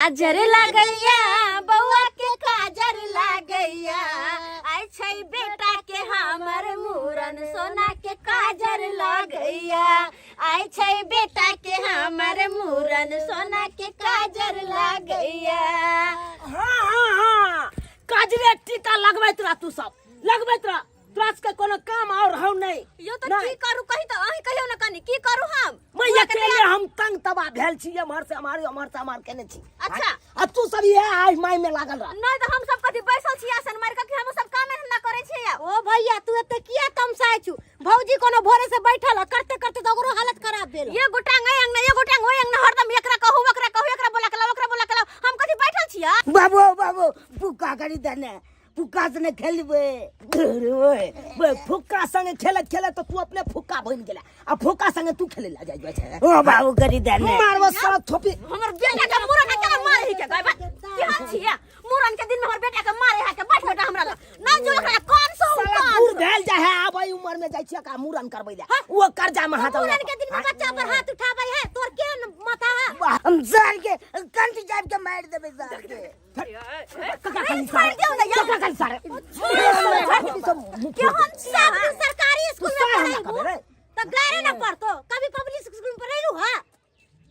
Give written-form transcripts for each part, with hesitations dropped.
काजर लागैया बौआ के काजर लागैया, आइ छै बेटा के हमर मूरन सोना के काजर लागैया, आइ छै बेटा के हमर मूरन सोना के काजर लागैया। हाँ हाँ हाँ, काजरे टीका लगबैत रह, तू सब लगबैत रह, तोरा सबके कोनो काम और हौ नहीं। यो तो नहीं। की करू कही तो अहीं कहियो ना कनी की करू हम? मैं अकेले हम तंग तबाह भेल छी, एम्हर से हमार एम्हर से हमार केने छी। अच्छा। आ तू सब इएह आइ माइ में लागल रह। नहीं तो हम सब कथी बैसल छी आसन मार के कि हम सब कामे धंधा करै छी? ओ भैया, तू एते किया तमसाय छु? भौजी कोनो भोरे से बैठल है, करते करते तो ओकरो हालत खराब भेल। ये गोटांग ए अंगना, ये गोटांग ओइ अंगना, हरदम एकरा कहू ओकरा कहू, एकरा बोला के लाओ ओकरा बोला के लाओ, हम कथी बैठल छियै? बाबू बाबू, फुक्का करी देने, फुक्का से ने खेलबे। ओए ओए, फुक्का संगे खेलत खेलत तो तू अपने फुक्का बन गेला, आ फुक्का संगे तू खेले ला जाय छै। ओ बाबू करी देने। मारबो साला थोपी। हमर बेटा के मुरन के केना मारे ही के गए बा केहन छियै? मुरन के दिन में हमर बेटा के मारे है के बैठ बेटा हमरा लग ना जो एकरा कौन सो साला कौन बूढ़ भेल जाय है, आब एहि उम्र में जाय छियै का मुरन करबै ले, ओ कर्जा में हाथ मुरन के दिन में बच्चा पर हाथ उठाबै है, तोर केहन माथा है? हम सर के कंठ जाब के मार देबे सर के। कका खाली सारे, कका खाली सारे। केहन छियै? सब दिन सरकारी स्कूल में सार हमरा पढ़ाई कहबे रे। तो गैरे ना पढ़तो, कभी पब्लिक स्कूल में पढ़ेलू हा?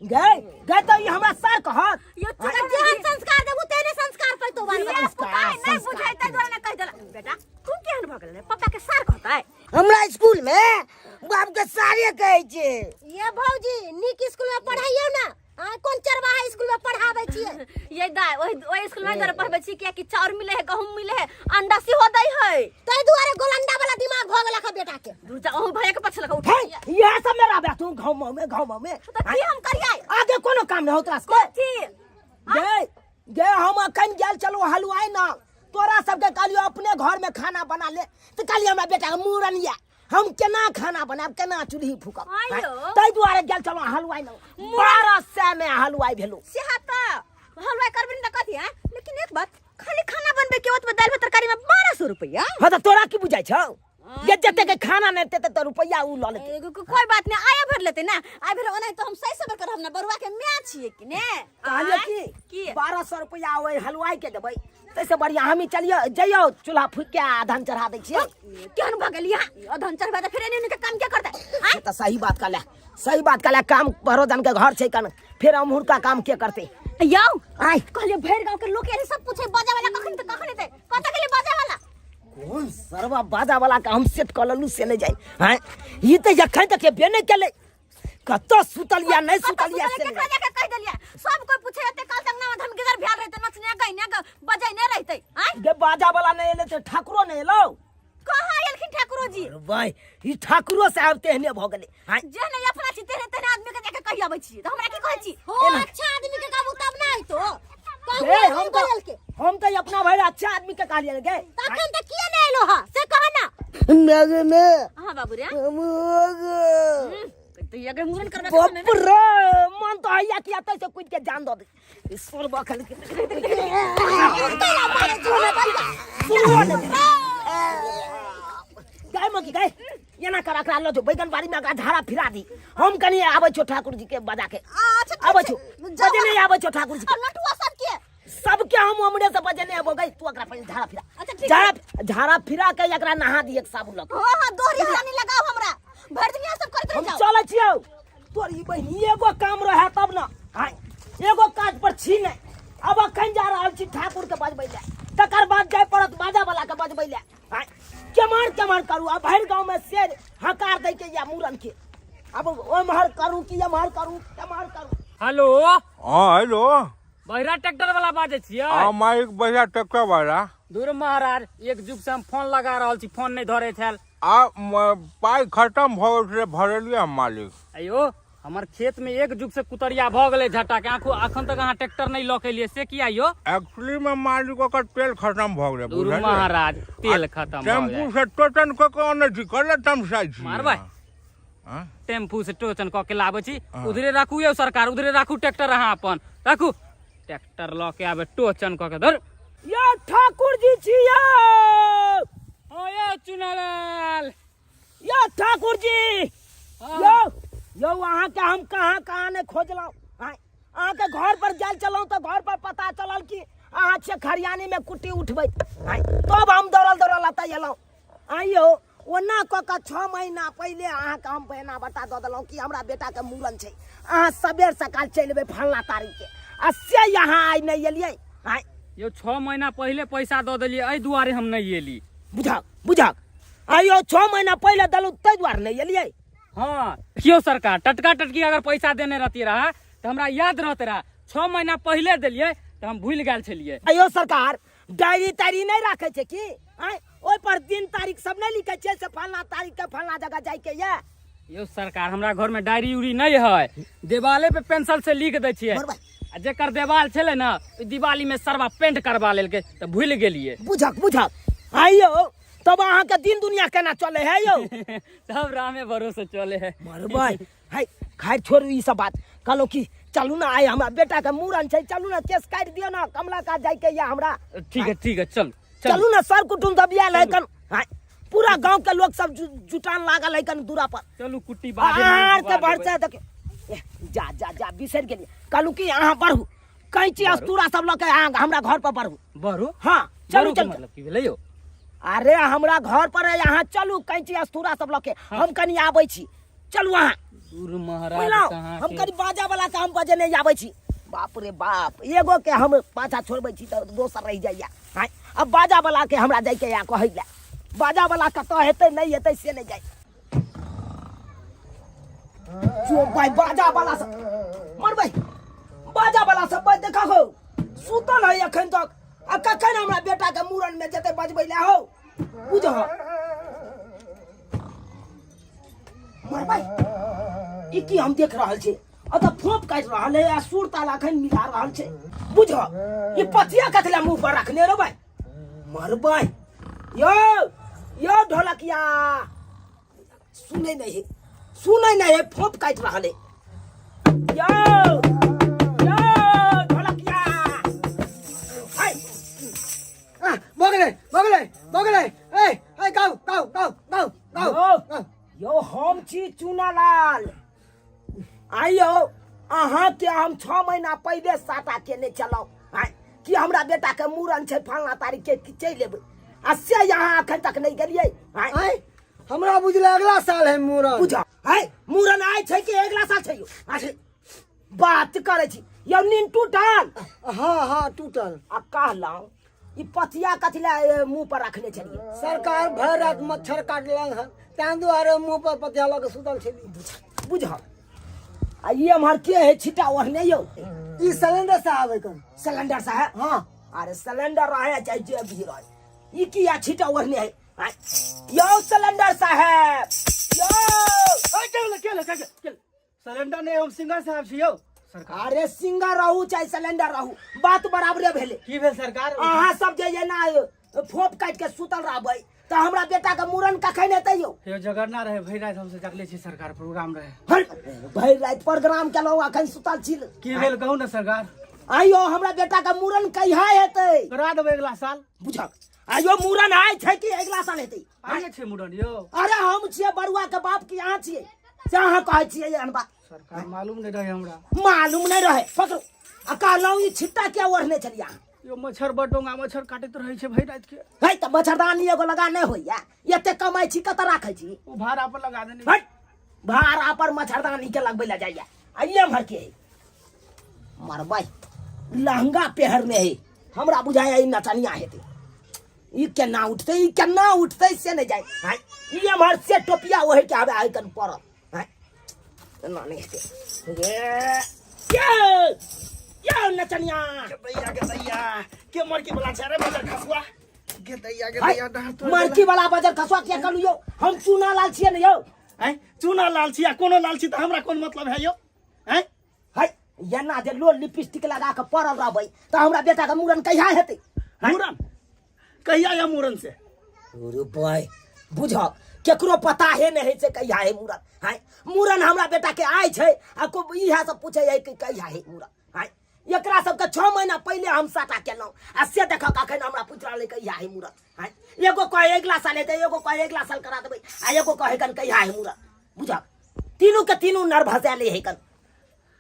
गए गए तो ई हमरा सार कहत। यो तो जेहन संस्कार देबू तेहने संस्कार पैतो बाल धिया बच्चा। पुता है, नहीं बुझाई ताहि दुआरे ने कहि देला। बेटा तू केहन भऽ गेल रे? पापा के सार कहतै? हमरा स्कूल में बाप के सारे कहै छै। ये भौजी, नीक स्कूल में पढ़ाइयो ना, आ कोन चरवाहा स्कूल में पढ़ाबै छियै? ये दाय ओहि ओहि स्कूल में तोरा पढ़बै छी कियाकि चाउर मिले है, गहूम मिले है, अंडा सेहो दै है, ताहि दुआरे गोलंडा वाला दिमाग भऽ गेलक हँ बेटा के। दूर जा, अहूँ भैया के पाछे लगा उठा। हे, इएह सब में रहबे तू, गाँव में गाँव में तऽ की हम करियै? आगे कोनो काम नहीं होत रास्ते। कथी? गे गे, हम अखन गेल चलू हलवाई ना, तोरा सबके कहलियो अपने घर में खाना बना ले, तऽ कहलियो हमरा बेटा के मूड़न या, हम केना खाना बनायब, केना चूल्ही फूकब? आइयो। ताहि दुआरे गेल चलू हलवाई ना, 1200 में हलवाई भेलू। सेहा तऽ हलवाई करबे ने तऽ कथी हैं? लेकिन एक बात, खाली खाना बनबे के ओतबे दालि भात तरकारी में 1200 रुपया? हाँ तऽ तोरा की बुझाइ छौ? जे जते के खाना नहि देते तऽ रुपैआ उ लऽ लेतै। एगो कोई बात नहीं, आया भर लेते ना, आय भर ओनाहि तो हम सही सबर करब ना, बरुआ के माय छियै कि ने? कहलियै आँय? की की 1200 रुपैआ ओहि हलवाई के देबै, ताहिसँ बढ़िआँ हमही चलियो जइयौ चूल्हा फूकि के आ धान चढ़ा दै छियै। केहन भऽ गेल यहाँ अधन चढ़बै तऽ फेर एने ओने के काम के करतै? आँय? से तऽ सही बात कहले, सही बात कहले, काम परोजन के घर छै कन, फेर अमहुरका काम के करतै? यौ आय। कहलियै भरि गाँव के लोक एने सब पूछे बाजा वाला कखन तऽ कखन एतै, कतऽ गेलै बाजा वाला? कोन सरवा बाजा वाला के हम सेट कऽ लेलहुँ से नहि जानि। आँय, ई तऽ एखन तक एबे नहि केलै, कतऽ सुतल या नहि कतऽ सुतल या सुतल से केकरा नहि। जाके कहि देलियै? सब कोई पूछे एते काल तक ना धमगिजर भेल रहतै, नचने गइने बजैने रहतै। आँय? गे बाजा वाला नहि एलै तऽ ठाकुरो नहि एलौ? कहाँ एलखिन ठाकुरो जी? अरे भाई, ई ठाकुरो साहब तेहने भऽ गेलै। आँय? जेहने अपना छी तेहने तेहने आदमी के जाके कहि अबै छी, तऽ हमरा की कहै छी? हो, अच्छा आदमी के कहबू तब ना अइतो। कहबू गे, आदमी हम तो बदल के। हम तो अपना भाई अच्छा आदमी के कहलियै गे। तखन तऽ किया नहि एलो हा से कह ना। मेरे में हाँ बाबू रे। हम तो ये अगर मुरन करबा बाप रे, मन तो हैया कि एतै से कूद के जान दऽ दे। ई सोर बखल के गाय मगी गाय, एना कर, एकरा लऽ जो बैगन बाड़ी में, एकरा झाड़ा फिरा दी, हम कनी आबै छौ ठाकुर जी के बजा के। अच्छा, ठीक आबै छै। छौ जाउ। बजेने आबै छौ ठाकुर जी के। आ नटुआ सबके? सबके हम हमरे से बजेने आबो। गई तू एकरा पहिले झाड़ा फिरा। अच्छा, ठीक। झाड़ा झाड़ा फिरा के एकरा नहा दी एक साबुन लऽ के। हाँ हाँ, दोहरी हरानी लगाओ हमरा, भरि दुनिया सब करैत रहि हम जाओ। चलै छियौ। तोर ई बहिनी एगो काम रहे तब न, आँय, एगो काज पर छी नहि। अब अखन जा रहल छी ठाकुर के बजबै लए, तकर बाद जाय पड़त बाजा वाला के बजबै लए। आँय, केम्हर केम्हर करू? आ भरि गाँव में शेर हकार दै के या मूड़न के, अब ओम्हर करू कि एम्हर करू, केम्हर करू? हेलो। हाँ हेलो। बहिरा ट्रैक्टर वाला बाजै छियै? हाँ मालिक, बहिरा ट्रैक्टर वाला। दूर महाराज, एक जुग से हम फोन लगा रहल छी, फोन नहीं धरे छल। आ पाइ खत्म भऽ गेल छलै, भरलियै हम मालिक। अयो, हमर खेत में एक जुग से कुतरिया भऽ गेलै झटा के आंखो, अखन तक अहाँ ट्रैक्टर नहीं लऽ के एलियै से किया यो? एक्चुअली में मालिक ओकर तेल खत्म भऽ गेलै। दूर बुझलियै? महाराज, तेल खत्म भऽ टेम्पू गेल। से टोटन कऽ के अनै छी, कले तमसाइ छी। मारबै। हाँ? टेम्पू से टोचन कऽ के लाबै छी। उधरे राखू यौ सरकार, उधरे राखू ट्रैक्टर, अहाँ अपन राखू ट्रैक्टर लऽ के आबे टोचन कऽ के धर। यौ ठाकुर जी छी यौ। हाँ यौ चुनालाल। यौ ठाकुर जी। हाँ। यौ यौ, अहाँके हम कहाँ कहाँ नहि खोजलहुँ। आँय, अहाँके घर पर गेल छलहुँ तऽ घर पर पता चलल कि अहाँ छियै खरियानीमे कुट्टी उठबैत। आँय, तब हम दौड़ल दौड़ल एतऽ एलहुँ। आइयो ओना कऽ कऽ 6 महीना पहिले अहाँके हम बहना बता दऽ देलहुँ कि हमरा बेटाके मूड़न छै, अहाँ सबेर सकाल चलि एबै फलना तारीखके, आ से यहाँ आइ नहि एलियै। आँय यौ 6 महीना पहिले पैसा दऽ देलियै, एहि दुआरे हम नहि एली। बुझक बुझक, आइयो 6 महीना पहिले देलहुँ ताहि दुआरे नहि एलियै। हाँ क्यों सरकार, टटका टटकी अगर पैसा देने रहती रहा तऽ हमरा याद रहते रहा। 6 महीना पहिले देलियै तऽ हम भूलि गेल छलियै। आइयो सरकार डायरी तायरी नहि राखै छै की? आँय, ओहि पर दिन तारीख सब नहि लिखै छियै से फलना तारीख के फलना जगह जाइके यऽ? यौ सरकार, हमरा घर में डायरी उरी नहीं है, देवाले पे पेंसिल से लिख दै छियै। बरोबर। आ जेकर देवाल छलै ना, ओहि दिवाली में सरवा पेंट करवा लेलकै तऽ भूलि गेलियै। बुझक बुझक, आइयो तब अहाँके दिन दुनिया केना चले है यौ? तब रामे भरोसे चले है। मरबै है, खैर छोड़ू ई सब बात। कहलहुँ कि चलू ना, आइ हमरा बेटा के मूड़न छै, चलू ना केस काटि दियौ ना, कमला कात जाइके यऽ हमरा। ठीक है ठीक है, चलू चलू ना, सर कुटुम सब आयल है कन। हाँ, पूरा गांव के लोग सब जुटान लागल है कन दूरा पर। चलू कुट्टी बाधे में आर के डुबा देबै। भरसे देखियौ। एह, जा जा जा, बिसरि गेलियै। कहलहुँ कि अहाँ बढ़ू, कैंची अस्तूरा सब लऽ के अहाँ हमरा घर पर बढ़ू। बढ़ू? हाँ, चलू, बढ़ू के चलू। मतलब की भेलै यौ? अरे हमरा घर पर है, अहाँ चलू कैंची अस्तूरा सब लऽ के, हम कनी आबै छी, चलू अहाँ। दूर महाराज, बुझलहुँ? कहाँ हम के? कनी बाजा वाला के हम बजेने आबै छी। बाप रे बाप, एगो के हम पाछा छोड़बै छी तऽ दोसर रहि जाइया। हाँ, अब बाजा वाला के हमरा जाइके या कहै लए, बाजा वाला कतऽ हेतै नहि हेतै से नहि जाइ। जो भाई बाजा वाला सब मरबै, बाजा वाला सब भाई देखा हो सुतल है एखन तक, आ कखन हमरा बेटा के मूड़न में जेतै बजबै लए हो? बुझ मरबै, ई की हम देख रहल छी? अतऽ फोप काटि रहल है आ सुर ताल अखन मिला रहल छै। बुझ ई पथिया कथी लए मुंह पर रखने रहबै? मरबै यौ यौ ढोलकिया, सुनै नहि है, सुनै नहि है, फोप काटि रहल है। यौ यौ ढोलकिया, हाय। आ, भऽ गेलै भऽ गेलै भऽ गेलै। ए ए, गाउ गाउ गाउ गाउ गाउ। यौ, गाउ। यौ हम छी चूनालाल। आइयो अहाँके हम 6 महीना पहिले साटा केने छलहुँ आँय, कि हमरा बेटाके मूड़न छै फलना तारीखके, कि चलि एबै, आ से अहाँ एखन तक नहि गेलियै। आँय? आँय, हमरा बुझले अगला साल है मूड़न। बुझ, आँय, मूड़न आइ छै कि अगिला साल छै यौ? आँय, बात करै छी यौ, नींद टूटल? हाँ हाँ टूटल। आ कहलहुँ ई पथिया कथी लए मुंह पर रखने छलियै? सरकार भरि रात मच्छर काटलन हन, ताहि दुआरे मुंह पर पथिया लऽ के सुतल छली। बुझ, आ ई एम्हर के है छिटा ओढ़ने यौ? ई सिलेंडर साहब है कन। सिलेंडर साहब? हाँ। अरे सिलेंडर रहे चाहे जे भी रहे, ई किया छिटा ओढ़ने है? आँय, यौ सिलेंडर साहब यौ। सिलेंडर नहीं, हम सिंगर साहब छी यौ सरकार। अरे सिंगर रहू चाहे सिलेंडर रहू, बात बराबरे भेलै। की भेल सरकार? अहाँ सब जे एना फोप काटि के सुतल रहबै तऽ हमरा बेटा के मूड़न कखन हेतै यौ? यौ जगरना रहे, भरि राति हमसब जगले छी सरकार, प्रोग्राम रहे। भरि राति प्रोग्राम केलहुँ, अखन सुतल छी। की भेल कहू ने सरकार? आइयो हमरा बेटा के मूड़न कहिया हेतै? करा देबै अगला साल। बुझक, आइयो मूड़न आइ छै कि अगिला साल हेतै? आइ छै मूड़न यौ। अरे हम छियै बरुआ के बाप की अहाँ छियै से अहाँ कहै छियै एहन बात? सरकार मालूम नहीं रहे हमरा। मालूम नहीं रहे? पकड़ू। आ कहलहुँ ई छिट्टा किया ओढ़ने छलियै अहाँ? यो मच्छर बड डोंगा मच्छर काटैत रहै छै भरि राति के। है तऽ मच्छरदानी एगो लगा नहि होइया? एते कमाइ छी कतऽ राखै छी? ओ भाड़ा पर लगा देने। हट, भाड़ा पर मच्छरदानी के लगबै लए जाइया। आ ई एम्हर के है? मरबै, लहंगा पेहरने है, हमरा बुझाइया ई नचनिया हेतै। ई केना उठतै, ई केना उठतै से नहि जाय। हाय, ई एम्हर से टोपिया ओढ़ि के आबै आइ कन पड़ल। हाय, एना नहि हेतै। ये ये ये नचनिया। दैया के दैया के मरकी वाला छै रे बजर खसुआ के दैया के हाय, दैया डाँड़ तोड़ि मरकी वाला बजर खसुआ किया कहलू यौ? हम चूना लाल छियै ने यौ। आँय, चूना लाल छी आ कोनो लाल छी तऽ हमरा कोन मतलब है यौ? आँय है, एना जे लोल लिपस्टिक लगा के पड़ल रहबै तऽ हमरा बेटा के मूड़न कहिया हेतै? मूड़न कहिया या मूड़न से? अरे भाई बुझ, केकरो पता हे नहीं है से कहिया है मूड़न। हाय, मूड़न हमरा बेटा के आय छै आ को इहा सब पूछे है कि कहिया है मूड़न। हाय, एकरा सबके 6 महीना पहिले हम साटा केलहुँ आ से देखक अखन हमरा पूछि रहल है कहिया है मूड़न। हाय, एगो कहे अगिला साल हेतै, एगो कहे अगिला साल करा देबै आ एगो कहे कन कहिया है मूड़न। बुझक, तीनू के तीनू नर्वस आयल है कन।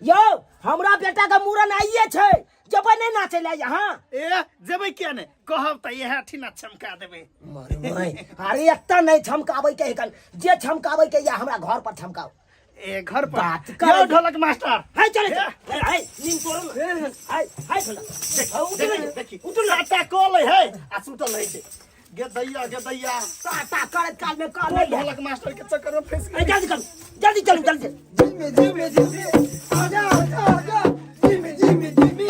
यौ हमरा बेटा के मूड़न आइए छै, जेबै नहि नाचै लए यहाँ? ए जेबै किया ने, कहब तऽ इएह ठिना चमका देबै। मरबै, अरे एतऽ नहि छमकाबै के हेकन, जे छमकाबै के या हमरा घर पर छमकाउ। ए घर पर बात करै। यौ ढोलक मास्टर। हाय चले चल, हाय नीम तोड़ो ने, हाय हाय ढोलक। देखी देखी, साटा कऽ लै है आ सुतल रहै छै। गे दैया गे दैया, साटा करैत काल में कऽ कोन लै। ढोलक मास्टर के चक्कर में फंसि ए, जल्दी करू, जल्दी चलू, जल्दी। जिमी जिमी जिमी आजा आजा आजा, जिमी जिमी जिमी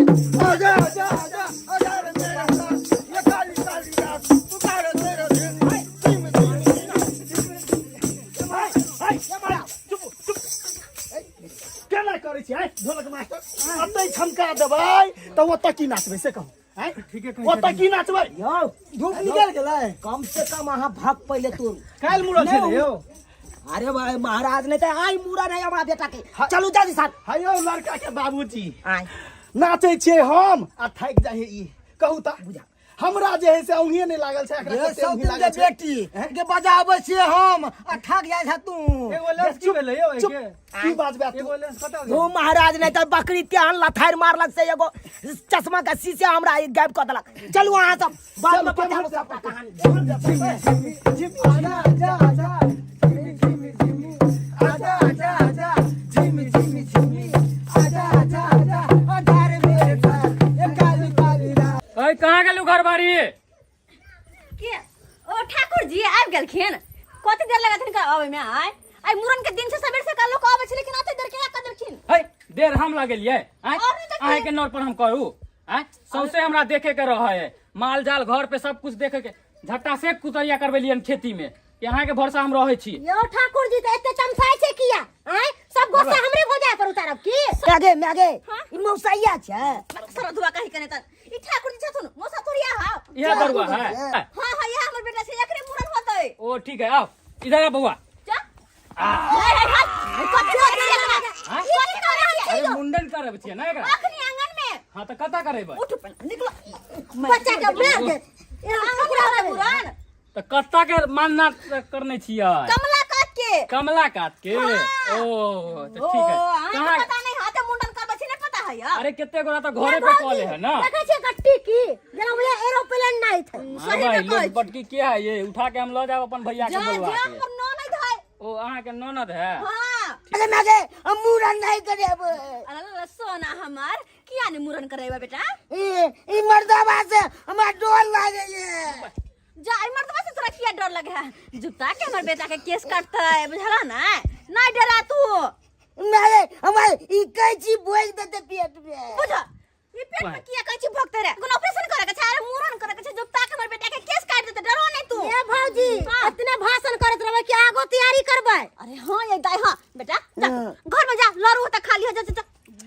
आजा आजा आजा आजा रे मेरा साथ, ये काली काली रात पुकारे तेरा दिन, जिमी जिमी जिमी। हाय हाय ये बड़ा चुप चुप, केना करै छी आँय ढोलक मास्टर? एतै छमका देबै तऽ ओतऽ की नाचबै से कहू? आँय, ठीके कहै। ओतऽ की नाचबै? यौ धूप निकल गेलै। कम से कम अहाँ भाग पहिले तोड़ू। काल्हि मुड़ल नहि, छलै यौ। अरे भाई महाराज, नहीं तो आई मूड़ा नहीं हमरा बेटा के। चलू जल्दी साथ। है यौ लड़का के बाबूजी, आय नाचै छियै हम आ थाकि जाइ है ई। कहू तऽ बुझा। हमरा जे है से औंघिए नहि लागल छै, एकरा ये कते औंघी सौतिन के लागल छै? बेटी के बजाबै छियै हम आ थाक जाइ छ तू। एगो लेंस की भेलै यौ? चुप। एके की बाजबै तू? एगो लेंस कतऽ गेल? ओ महाराज, नहीं तो बकरी तेहन लथारि मारलक से एगो चश्मा के शीशे हमरा ई गायब कऽ देलक। चलू अहाँ सब, बाद में बताबू सबटा कहानी। आजा आजा आजा, जिमी जिमी जिमी आजा आजा आजा, जिमी जिमी जिमी आजा आजा आजा आजा रे मेरे साथ, ये काली काली रात। अरे कहाँ गेलू घरवारी? के ओ ठाकुर जी आबि गेलखिन? कते देर लगत हिनका आबै में? आय आइ मुरन के दिन से सबेर से लोग आबै छै, लेकिन एते देर केना कऽ देलखिन? है देर हम लगेलियै? आँय? और नहीं तऽ की? अहाँके के नौर पर हम करू? आँय, सौंसे हमरा देखे के रहै है, माल जाल घर पे सब कुछ देखे के। झट्टा से कुतरिया करबेलियन खेती में कि अहाँके भरोसा हम रहै छी। यौ ठाकुर जी, तऽ एते तमसाइ छै किया? आँय, सब गुस्सा हमरे भौजाइ पर उतारब की? मागे मागे, ई मौसैया छै। सर धुआ कही कने त ई ठाकुर जी छथुन, मौसा थोड़िया हाव। इएह बरुआ है? हां हां, इएह हमर बेटा छै, एकरे मुड़न होतै। ओ ठीक है, आओ इधर आ बउआ। जा हाय हाय हाय, कथी करै छियै एकरा? आँय? कथी करै छियै? अरे मुंडन करब छियै ना एकरा। अखनी आंगन में? हाँ तऽ कतऽ करेबै? उठ पहिले, निकलो। बच्चा के मार दे। आंगन में होतै मुड़न। तऽ कतऽ के मानना करने छियै? कमला कात के। कमला कात के? हाँ। ओ तऽ ओ ठीक है। अहाँके कहाँ? पता नहीं हाथे मुंडन करबै छै, नहीं पता है यार। अरे कते गोरा तऽ घरे पे कॉल है ना। देखै छियै गट्टी की जेना बुझाय एरोप्लेन नहि छै। सही हाँ में भाई, कहै लोग बटकी के है ये? उठा के हम लऽ जाब अपन भैया के जा बोलवा जा के। हमर ननद है। ओ अहाँके ननद है? हाँ। अरे मागे, हम मुड़न नहीं करेब। अरे ला सोना हमार, किया ने मुड़न करेबा बेटा? ई ई मर्दवा से हमरा डर लागे ये। जा, ई मर्दवा से तोरा किया डर लगे है? जुत्ता के हमर बेटा के केस काटतै, बुझला ना? नहीं डरा तू। मारे हमार ई कैची भोग देते पेट में। बुझ, ई पेट में किया कैची भोगते रे? कोनो ऑपरेशन करे के छै? अरे मुड़न करे के छै, जुत्ता के हमर बेटा के केस काट देते, डरो नहीं तू। ए भौजी, हाँ। इतना भाषण करत रहबै कि आगो तैयारी करबै? अरे हाँ ये दाई, हाँ बेटा जा, घर में जा, लड़ू त खाली हो जा, जा, जा।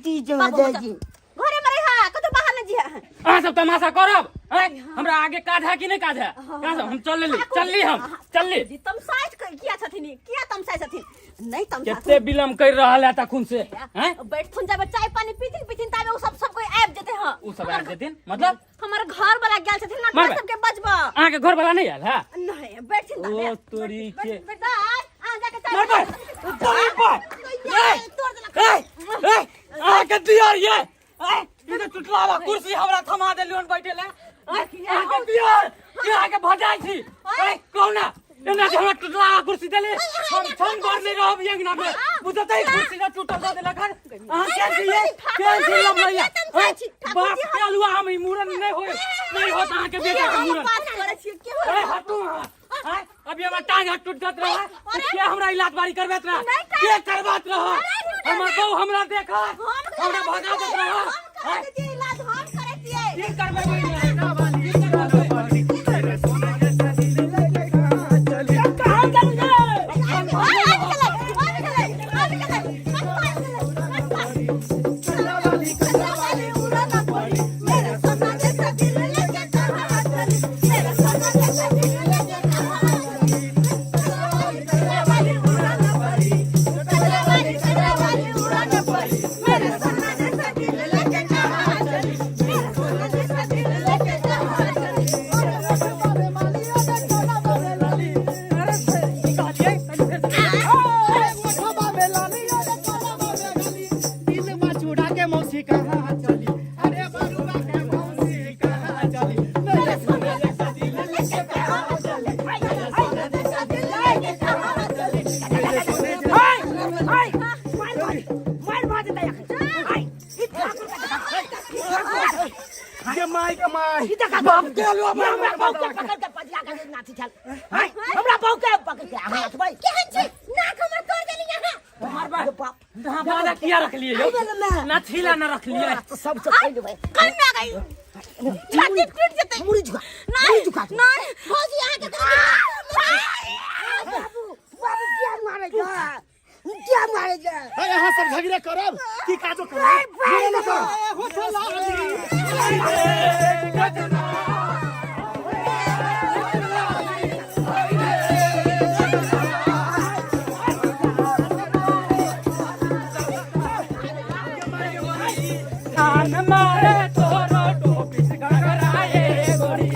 जी जो बाबू, जा। जी। घरे में रह, कतौ बाहर नहीं जिया। अहाँ सब तमाशा करब? आँय? हमरा आगे काज है कि नहीं काज है? कहाँ सब हम चल लेली, चलली हम, चलली। जी तमसाइ किया छथिन? किया तमसाइ छथिन? नहीं तमसा। कते विलम्ब कर रहल है तखुन से? हैं? बैठथुन जाबे, चाय पानी पीथिन पीथिन ताबे उ सब सब कोई आबि जेते। हां, उ सब आबि जेथिन मतलब? हमर घर वाला गेल छथिन ना। मारबै। सबके बजबा। अहाँके घर वाला नहीं आयल है? नहीं, बैठथिन ताबे। ओ तोरी के। बेटा आ जाके चाय। मारबै। तोरी पर। तोड़ देलक। ए ए, अहाँके दियर ये, ए ई तऽ टुटला वाला कुर्सी हमरा थमा देलियन बैठे ले। अहाँके दियर के अहाँके भजाइ छी। ए कहू ना, एना जे हमरा टुटला वाला कुर्सी देली, हम छन भर नहीं रहब अंगना में, बुझतै? कुर्सी ना टूटल दऽ देलक हन। अहाँ केहन छी ये? केहन छी लमलैया? बाप के अलुआ, हम ई मुड़न नहीं होय, नहीं होत अहाँके बेटा के मुड़न। बात करै छियै के? ए हटू अहाँ। आँय, अभी हमरा टांग हाथ टूट जात रहा तो के हमरा इलाज बारी करबैत रहा? के करबात रहा? हमर बहू हमरा देखत, हमरा भगा देत रहा। हम करै छियै इलाज, हम करै छियै। की करबै बहिनी? की करबै? कहाँ गेलू रे? आबि गेलै, आबि गेलै, आबि गेलै। मेरा सोना जैसा दिल लेके कहाँ चली, मेरा सोना जैसा दिल लेके कहाँ चली, वाली उड़ान परी, वाली वाली उड़ान परी, मेरा सोना जैसा दिल लेके कहाँ चली, मेरा सोना जैसा दिल लेके। गे माय गे माय ई देखा बाप के अलुआ ये हमरा बाप के पकड़ के पजिया के नाची छल हैं हमरा बाप के पकड़ के अहाँ नाचबै केहन छी नाक हमर तोड़ देली यहाँ हमर बाप अहाँ बाजा किया रखलिए यौ ना छीला ना रखलिए तो सबसे पहिले भाई कल में आ गई छाती टूट जेतै मुड़ी झुका नहीं मुड़ी झुका नहीं भौजी अहाँ के बाबू बाबू क्या मारे जा क्या मारे जा अरे अहाँ सब झगड़ा करब की काजो करब मुड़े न करब हो लाली कान मारे तोरो टोपी से घघराए गोरी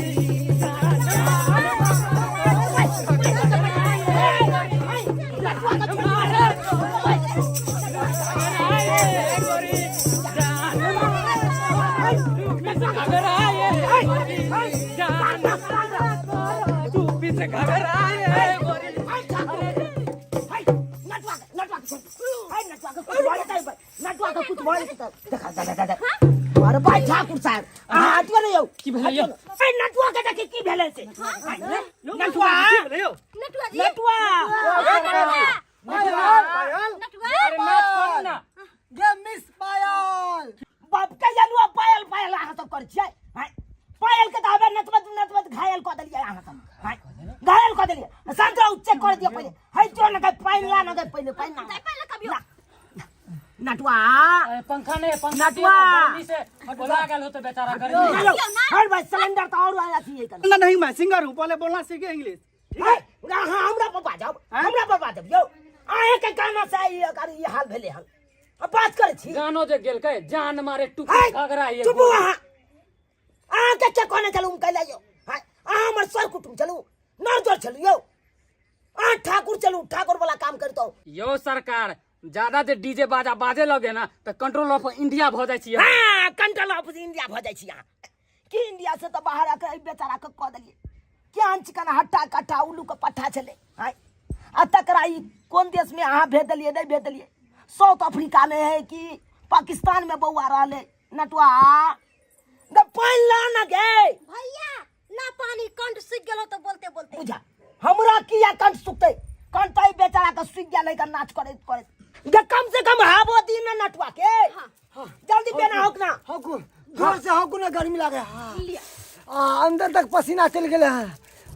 टोपी से घघराए गोरी नटवा के नटवा के हाय नटवा के कुछ बोले तब नटवा के कुछ बोले तब देखा देखा देखा अरे भाई ठाकुर साहब अहाँ हटियो ने यौ की भेलै यौ? ए नटवा के देखी की भेलै से नटवा की भेलै यौ? नटुआ जी नटवा पायल नटुआ अरे नाच करू ना गे मिस पायल बाप के यलुआ पायल पायल अहाँ सब करै छियै हाय पायल के तऽ हबे नचबत नचबत घायल कऽ देलियै अहाँ सब हाय घायल कऽ देलियै शांत रहू चेक कर दियौ पहिले हाय जो न गए पानि ला न गए पहिले पानि ला पहिले कभियो नटवा अरे पंखा नहीं पंखा नटुआ। गर्मी से बोला गेल होते बेचारा गर्मी हर भाई सिलेंडर तऽ और अथी है ना नहीं मैं सिंगर हूँ पहले बोलना सीखे इंग्लिश हाय अहाँ हमरा पर बाजब हमरा पर बाजब यौ अहें के गाना से ई एकर ई हाल भेलै हन अब बात करै छी गानो जे गेलकै जान मारे टुक हाय घघरा ये चुपू अहाँ अहाँ के के कहने चलू हम कैला यौ हाय अहाँ हमर सर कुटुम चलू नर जोर चलू यौ अहाँ ठाकुर चलू ठाकुर वाला काम करितौ यो सरकार ज्यादा जे डीजे बाजा बाजे लगे ना तऽ कंट्रोल ऑफ इंडिया भऽ जाइ छियै हाँ कंट्रोल ऑफ इंडिया भऽ जाइ छी अहाँ कि इंडिया से तऽ बाहर आके एहि बेचारा के कऽ देलियै केहन चिकन हट्टा कट्टा उल्लू के पट्ठा छलै आँय आ तकरा ई कोन देशमे अहाँ भेज देलियै नहि भेज देलियै साउथ अफ्रीकामे है कि पाकिस्तानमे बौआ रहलै नटुआ गे पानि ला न गे भैया ला पानी कंठ सूख गेलो तो बोलते बोलते बुझा हमरा किया कंठ सुखतै कंठ तऽ एहि बेचारा के सुखि गेलै के नाच करैत करैत गे कम से कम हाबो दी न नटुआ के जल्दी बेना होक ना हकू जोर से हकू ना गर्मी लागे हाँ आ, अंदर तक पसीना चल गेले हैं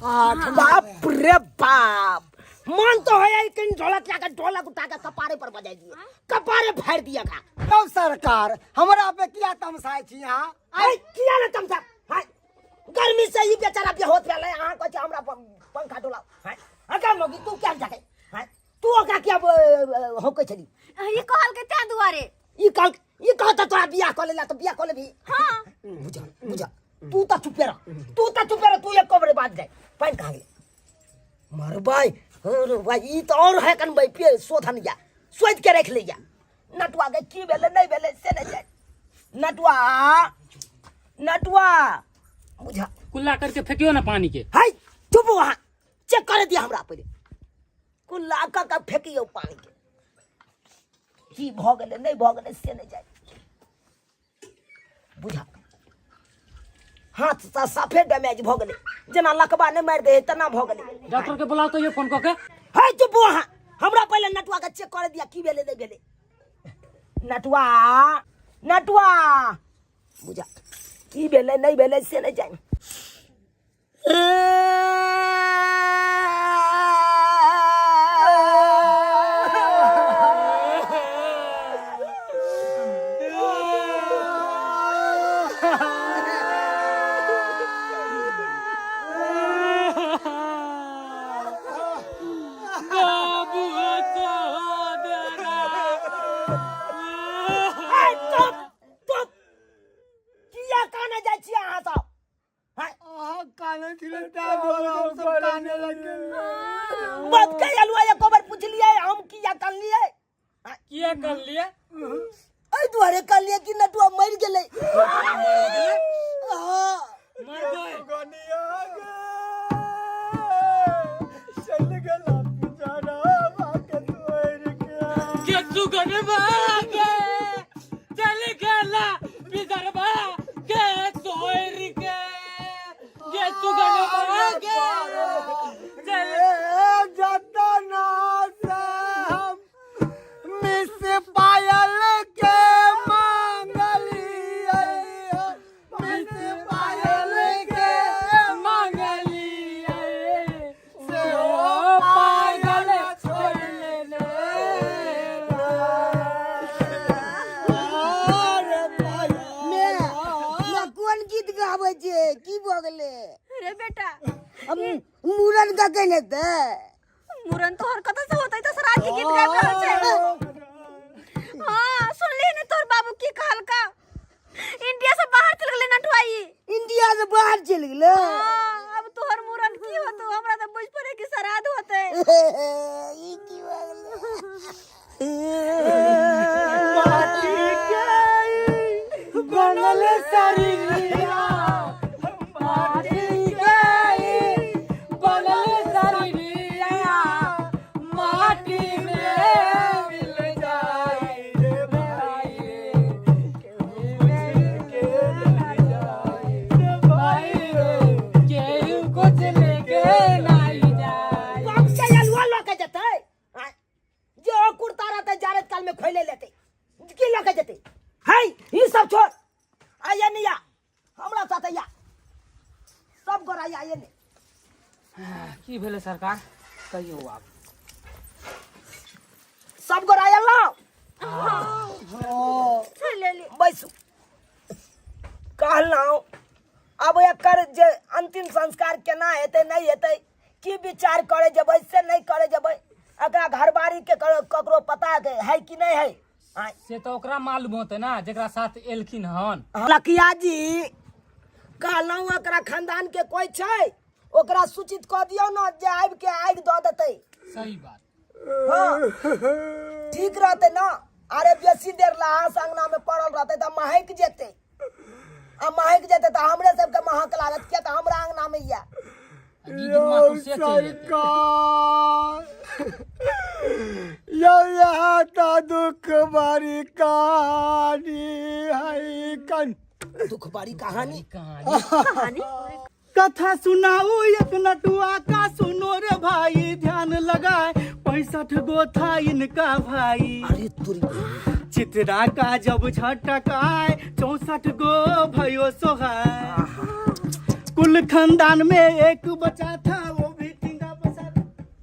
आ ठंडा बाप रे बाप मन तो है कि ढोलक लाके ढोलक उठा के कपारे पर बजाई दिए कपारे फाड़ दिया का तब सरकार हमरा पे किया तमसाय छी अहाँ अरे किया ना तमसा हाय गर्मी से ही बेचारा बेहोश भेलै अहाँ कहै छी हमरा पंखा डोलाउ हाय अगा मौगी तू क्या जाके हाय तू ओकरा किया होकै छली ई कहल के तें दुआरे ई कह ई कह तऽ तोरा बियाह कऽ लेला तऽ बियाह कऽ लेबही हां बुझा बुझा तू तऽ चुपे रह तू तऽ चुपे रह तू एक कमरे बात जाय पानि कहाँ गेलै मरबै अरे भाई ई तऽ और है कन भाई पे शोधन या सोचि के राखि लैया नटुआ के की भेलै नहि भेलै से नहि जाय नटुआ नटुआ बुझा कुल्ला करके फेकियो ना पानी के हाय चुप वहाँ चेक करे दिया हमरा पहिले कुल्ला कऽ के फेकियौ पानी के की भऽ गेलै नहि भऽ गेलै से नहि जाय बुझा हाथ सँ साफे डैमेज भऽ गेलै जेना लकबा नहि मारि दै तेना भऽ गेलै डॉक्टर के बुलाओ तो ये फोन कऽ के हे चुप अहाँ हमरा पहिले नटुआ के चेक करे दिया की भेलै नहि भेलै नटुआ नटुआ बुझा की भेलै नहि भेलै से नहि जानि बाबू सोदरा ए, चुप चुप किया काने जाइ छियै अहाँ सब हाय अहाँ काने छलै ताहि दुआरे हमसब काने लागि गेलियै बाप के अलुआ एको बेर पुछलियै हम किया कानलियै किया कर लिए एहि दुआरे कहलियै कि नटुआ मरि गेलै हाँ। मर गए गनिया गे चल गेला पिजरा के तोड़ के के सुगनवा के चल गेला बिजरवा के गाबै छै की भऽ गेलै रे बेटा अब मूड़न कखन हेतै मुरन तोहर कतऽ से होतै तऽ श्राद्ध के गीत गाबि रहल छै हाँ सुनली ने तोहर बाबू की कहलका इंडिया से बाहर चल गेलै नटुआई इंडिया से बाहर चलि गेलै हाँ, अब तोहर मुरन की होतो हमरा तऽ बुझ पड़े कि श्राद्ध होतै ई की भऽ गेलै माटी के बनल शरीरिया माटी के बनल शरीरिया माटी में मिल जाई रे भाई रे केहू लेके नहीं जाई रे भाई रे केहू कुछ लेके नहीं जाए बाप से अलुआ लऽ के जेतै आँय, जे ओ कुर्ता रहतै जारत काल में खोले लेतै की लऽ के जेतै है ई सब छोड़ आइए नहीं आ हमरा साथ या सब गोरा आइए ने की भेलै सरकार कहियौ आब सब गोरा आयल ना बैसू कहलहुँ आब एकर जे अंतिम संस्कार केना हेतै नहि हेतै की विचार करे जेबै से नहि करे जेबै एकरा घरबारी के ककरो पता है कि नहि है आँय। से तऽ ओकरा मालूम होतै ना जेकरा साथ एलखिन हन लकिया जी कहलहुँ एकरा खानदान के कोई छै ओकरा सूचित कऽ दियौ ने जे आबि के आगि दऽ देतै सही बात हाँ ठीक रहतै ना अरे बेसी देर लहास अंगना में पड़ल रहतै तऽ महक जेतै आ महक जेतै तऽ हमरे सबके महक लागत किया तऽ हमरा अंगना में यऽ दीदी माँ से चलि जेतै सरकार यौ यहाँ तऽ दुख बड़ी कहानी है कन दुख बड़ी कहानी कहानी कथा सुनाऊ एक नटुआ का सुनो रे भाई ध्यान लगाए 65 गो था इनका भाई अरे तुरी चित्रा का जब झटकाए 64 गो भयो सोहाय कुल खानदान में एक बचा था वो भी टिंगा बसा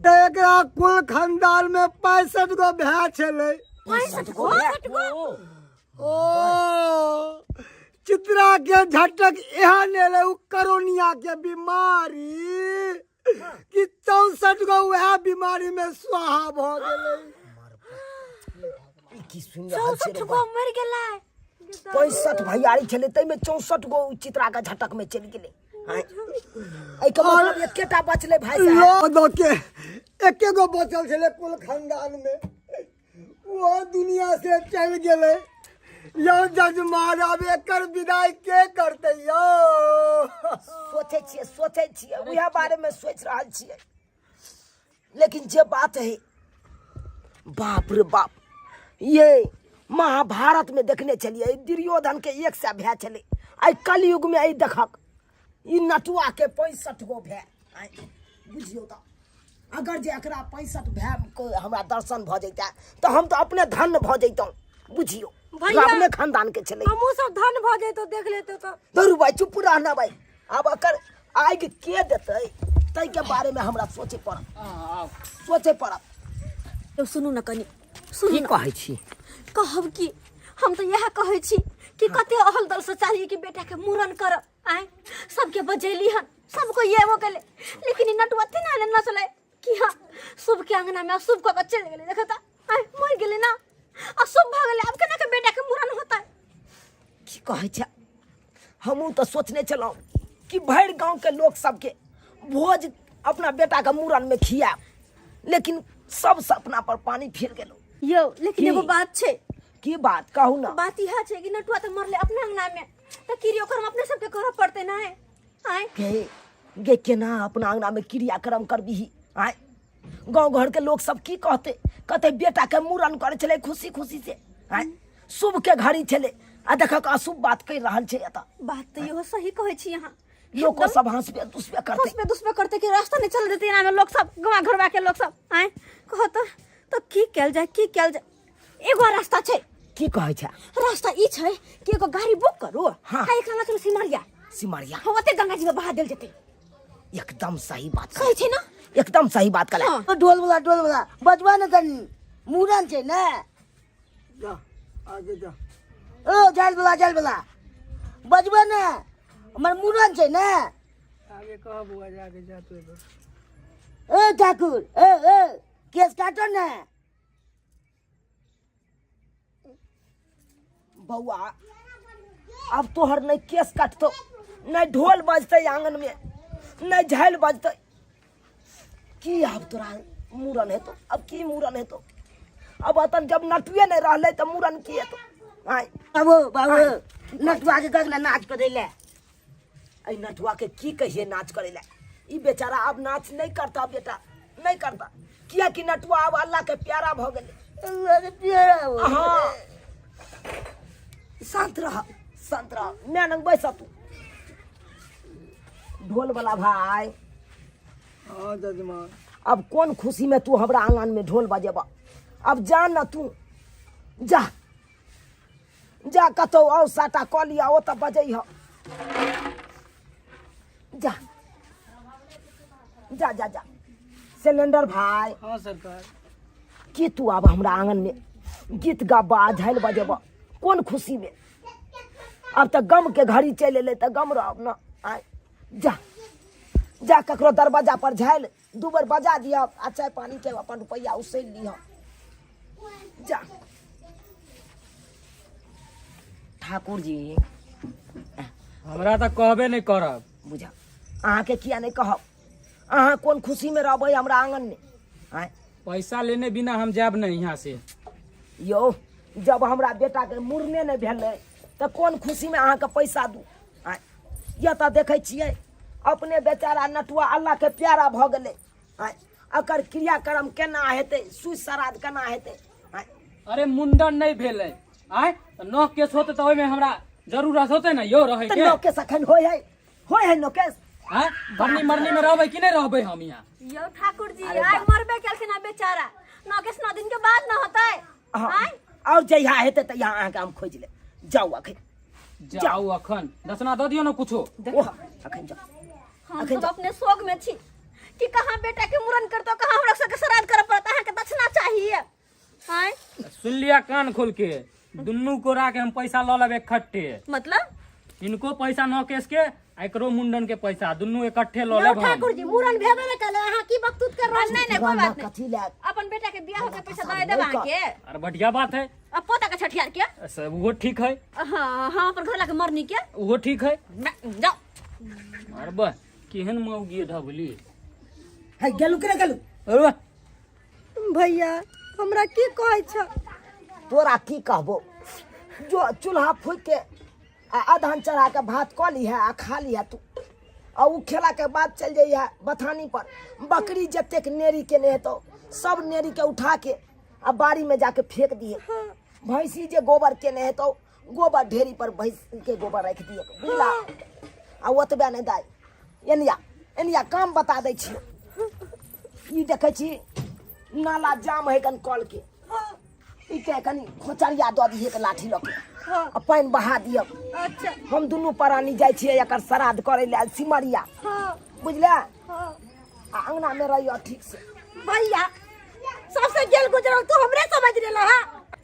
तऽ एकरा कुल खानदान में 65 गो भाय छलै 65 गो ओ चित्रा के झटक एहन एलै उ करोनिया के बीमारी कि 64 गो वएह बीमारी में स्वाहा भऽ गेलै ई की सुनि रहल छियै 64 रे गो मरि गेलै 65 भैयारी छलै ताहिमे 64 गो उ चित्रा के झटक में चलि गेलै आँय। एहिके मतलब एकेटा बचलै भाई साहब लऽ दऽ के एके गो बचल छलै कुल खानदान में वो दुनिया से चलि गेलै यौ जजमान आब एकर विदाई के करतै यौ सोचै छियै सोचै छियै उएह बारेमे सोचि रहल छियै लेकिन जे बात है बाप रे बाप ये महाभारत में देखने छलियै दुर्योधन के एक सए भाय छलै आइ कलयुग में आई देखक ई नटुआ के 65 गो भाय आइ बुझियौ तऽ अगर जे एकरा 65 भाय के हमरा दर्शन भऽ जैता तऽ हम तऽ अपने धन्य भऽ जैतहुँ बुझियौ भैया, अपने खानदान के छलै हमहूँ सब धन भऽ जैतौ देख लेतौ तऽ धरू भाई चुप रहना भाई आब एकर आगि के देतै ताहिके बारेमे हमरा सोचे पड़त सोचे पड़त यौ सुनू ने कनि सुनू की ने कहै छी कहब की हम तऽ इएह कहै छी कि कते अहल दल से चाहिए कि बेटा के मूड़न करब आय सबके बजेली हन सबको ये वो केले लेकिन ई नटुआ तेना ने नचलै कि हाँ शुभ के अंगना में अशुभ कऽ के चलि गेलै देखत आय मरि गेलै ना अशुभ भऽ गेलै आब केना के बेटा के मूड़न होतै की कहै छै हमहूँ तऽ सोचने छलहुँ कि भरि गाँवके लोक सबके भोज अपना बेटाके मूड़नमे खियाएब लेकिन सब सपना पर पानी फिर गेलो यौ लेकिन की? एगो बात छै की बात कहू ना बात इएह छै कि नटुआ तऽ मरलै अपना अंगना में तऽ क्रियोकर्म अपने सबके करऽ पड़तै ने आँय गे गे केना अपना अंगना में क्रियाक्रम करबिही आँय गाँव घर के लोग सब की कहते कहते बेटा के मूड़न करे छलै खुशी खुशी से आँय शुभ के घड़ी छलै आ देखक अशुभ बात कहि रहल छै एतऽ बात तऽ इहो सही कहै छी अहाँ लोको सब हंसबे दुसबे करते हंसबे दुसबे करते कि रास्ता नहीं चल देते एना में लोग सब गाँव घरवा के लोग सब आँय कहो तऽ तऽ की कयल जाय की कयल जाय एगो रास्ता छै की कहै छै रास्ता ई छै कि एगो गाड़ी बुक करू हाँ। आ एकरा लऽ चलू सिमरिया सिमरिया हाँ ओते गंगा जी में बहा देल जेतै एकदम सही बात सही छै ना एकदम सही बात कहले हाँ। ढोल वाला ढोल वाला बजबा ने तनी मूड़न छै ने जा आगे जा ओ जाल वाला जाल वाला बजबा ने हमर मुड़न छै ने। आगे कह बौआ, जाके जा तू एगो। ए ठाकुर, ए ए केस काटो ने। बौआ, आब तोहर नहि केस काटतो, नहि ढोल बजतै आंगन में, नहि झालि बजतै। की आब तोरा मूड़न हेतौ? अब की मूड़न हेतौ? अब अतन जब नटुए नहि रहलै तऽ मूड़न की हेतौ? आँय बाबू, बाबू, नटुआ के कह नाच करै ले। एहि नटुआ के की कहिए नाच करै लए? ई बेचारा आब नाच नहि करता बेटा, नहि करता, कियाकि नटुआ आब अल्लाह के प्यारा भऽ गेलै। अल्लाह के प्यारा भऽ गेलै। हाँ, शांत रह, शांत रह, मैं नंग बैस तू। ढोल वाला भाई। हाँ जजमान। अब कोन खुशी में तू हमरा आंगन में ढोल बजेबा? अब जा न तू, जा जा, कतौ और साटा कऽ लिअ, ओतऽ बजैह। जा जा जा जा। सिलेंडर भाई। हाँ सरकार। की तू आब हमरा आंगन में गीत गाबा, झालि बजेबा, कोन खुशी में? अब तऽ गम के घड़ी चलि एलै तऽ गम रहब न। आय जा जा, ककरो दरवाजा पर झालि दू बेर बजा दिअ आ चाय पानी के अपन रुपैआ उसैल लिअ, जा। ठाकुर जी। हमरा तऽ कहबे नहि करब। बुझा, अहाँके किया नहि कहब? अहाँ कोन खुशी में रहबै हमरा आंगन में? आँय? पैसा लेने बिना हम जायब नहीं यहाँ से। यौ, जब हमरा बेटाके मुड़ने नहि भेलै तऽ कोन खुशीमे अहाँके पैसा दू? आँय, यऽ तऽ देखै छियै अपने बेचारा नटुआ अल्लाहके प्यारा भऽ गेलै। आँय, एकर क्रियाक्रम केना हेतै? सुइ श्राद्ध केना हेतै? आँय? अरे मुंडन नहीं भेलै, आय तऽ नह केस होते तऽ ओहिमे हमरा जरूरत होते ने यौ रहै तऽ के। नौकेश एखन होइ है, होइ है नौकेश? आय मरनी मरनी में रहबै कि नहीं रहबै हम यहाँ? यौ ठाकुर जी, आइ मरबे केलखिन आ बेचारा, नौकेश 9 दिन के बाद न होतै? हँ। आँय? आओर जहिया हेतै तहिया अहाँके हम खोजि लेब। जाउ अखन। जाउ अखन, दक्षिणा दऽ दियौ ने कुछो। ओह, अखन जाउ। हम अखन सब जाउ। अपने शोक में छी कि कहाँ बेटा के मुड़न करतो, कहाँ हमरा सबके श्राद्ध करऽ पड़त, अहाँके दक्षिणा चाहिए? आँय? सुन लिया कान खोल के, दुनू कोरा के हम पैसा लऽ लेब इकट्ठे। मतलब? इनको पैसा नौ केस के आ एकरो मुंडन के पैसा, दुनू इकट्ठे लऽ यौ लेब हम। ठाकुर जी, मुड़न भेबे ने कले, अहाँ की बकतूत कर रहल छी? नहीं नहीं, कोई बात नहीं। कथी लए? अपन बेटा के बियाह के पैसा दे देब अहाँके। अरे बढ़िया बात है। अब पोता के छठियार के। से वो ठीक है। हाँ हाँ, अपन घर लाके मरनी के। वो ठीक है। जाओ। अरे बा, केहन मौगी ढबली है। गेलू के गेलू? अरे बा, भैया, हमरा की कहै छ? तोरा की कहबो, जो चूल्हा फूक के आ अदहन चढ़ा के भात कऽ लीहे आ खा लीहे तू। आ उ खेला के बाद चलि जइहे बथानी पर, बकरी जतेक नेरी केने हेतौ सब नेरी के उठा के आ बाड़ी में जाके फेंक दिहे। भैंसी जे गोबर केने हेतौ, गोबर ढेरी पर भैंस के गोबर राखि दिहे, बुझला? आ ओतबे नहि दाइ, एनिया एनिया, काम बता दै छियौ। ई देखै छी नाला जाम है कन कल के, ई के कनी खोचरिया दऽ दिहे के लाठी लऽ के आ पानि बहा दिअ। अच्छा। हम दुनू प्राणी जाइ छियै एकर श्राद्ध करै लए सिमरिया। बुझले? आ अंगना में रहियो ठीक से। भैया, सबसे गेल गुजरल तू हमरे समझ रहला हा।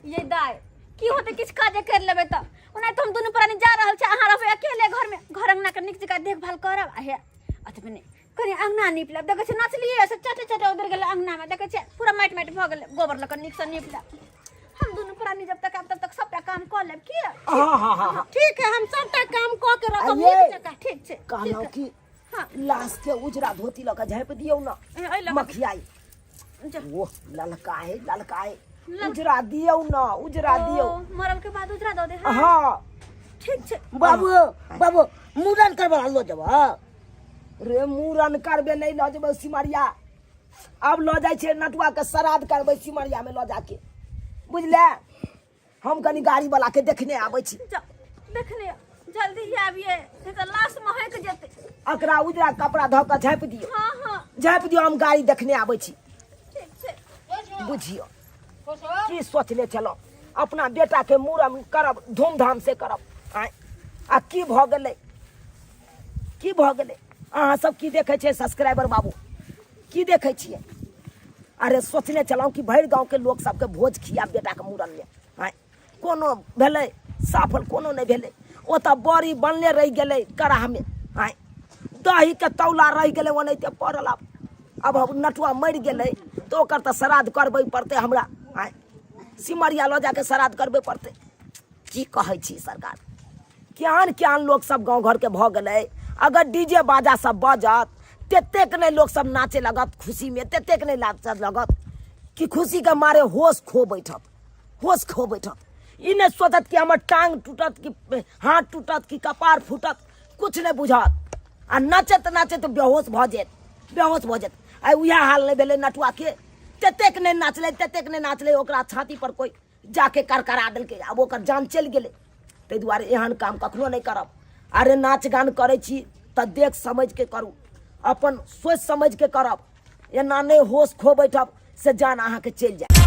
ये दाय, की होते किछु काजे कर लेबै तऽ? ओना तऽ हम दुनू प्राणी जा रहल छी, अहाँ रहबै अकेले घर में। घर अंगना के नीक जकाँ देखभाल करब। आ हे, अतबे नहि, कनि अंगना नीप लेब। देखै छियै नचलियै से चटे चटे उधर गेलै अंगना में, देखै छियै पूरा माटि माटि भऽ गेलै, गोबर लऽ कऽ नीकसँ नीप लेब। हम दुनू प्राणी जब तक आब तब तक सबटा काम कऽ लेब की? हाँ हाँ हाँ हाँ। ठीक है, हम सबटा काम कऽ के रखब। आ ये- नीक जकाँ। ठीक छै। कहलहुँ कि हाँ। लाश के उजरा धोती लऽ कऽ झाँपि दियौ ने। एहि लऽ कऽ- मखियाई। जा। ओह, ललका है, ललका है। उजरा दियौ ने, उजरा दियौ। ओ, मरल के बाद उजरा दऽ दे? हाँ। हाँ। ठीक छै। बाबू, बाबू, मुड़न करबा लो जब? रे, मूड़न करबे नहि लऽ जेबै सिमरिया, आब लऽ जाइ छै नटुआ के श्राद्ध करबै सिमरिया में लऽ जाके, बुझले? हम कनी गाड़ी वाला के देखने आबै छी। जाओ देखने, जल्दी आबिए, नहीं तऽ लाश महक जेतै। एकरा उजरा कपड़ा धऽ कऽ झाँपि दियौ। हाँ हाँ। झाँपि दियौ, हम गाड़ी देखने आबै छी। ठीक छै। बुझियौ की सोचले छलहुँ, अपना बेटा के मूड़न करब, धूमधाम से करब। आँय, आ की भऽ गेलै, की भऽ गेलै? अहाँ सब की देखै छियै सब्सक्राइबर बाबू, की देखै छियै? अरे सोचने छलहुँ कि भरि गाँवके लोक सबके भोज खियाब बेटाके मूड़नमे। आँय, कोनो भेलै सफल? कोनो नहि भेलै। ओतऽ बड़ी बनले रहि गेलै कड़ाहमे। आँय, दहीके तौला रहि गेलै ओनाहिते पड़ल। आब आब हम नटुआ मरि गेलै तऽ ओकर तऽ श्राद्ध करबै पड़तै हमरा। आँय, सिमरिया लऽ जाके श्राद्ध करबै पड़तै। की कहै छी सरकार, केहन केहन लोक सब गाँव घरके भऽ गेलै। अगर डी जे बाजा सब बजत तेतेक नहि लोक सब नाचे लगत खुशीमे, तेतेक नहि नाचऽ लगत कि खुशीके मारे होश खो बैठत, होश खो बैठत। ई नहि सोचत कि हमर टांग टूटत कि हाथ टूटत कि कपार फूटत, कुछ नहि बुझत आ नाचैत नाचैत बेहोश भऽ जायत, बेहोश भऽ जायत। आइ उएह हाल नहि भेलै नटुआके, तेतेक नहि नाचलै, तेतेक नहि नाचलै, ओकरा छाती पर कोइ जाके करकरा देलकै, आब ओकर जान चलि गेलै। ताहि दुआरे एहन काम कखनो नहि करब। अरे नाच गान करै छी तऽ देख समझिके करू, अपन सोचि समझिके करब, एना नहि होश खो बैठब से जान अहाँके चलि जायत।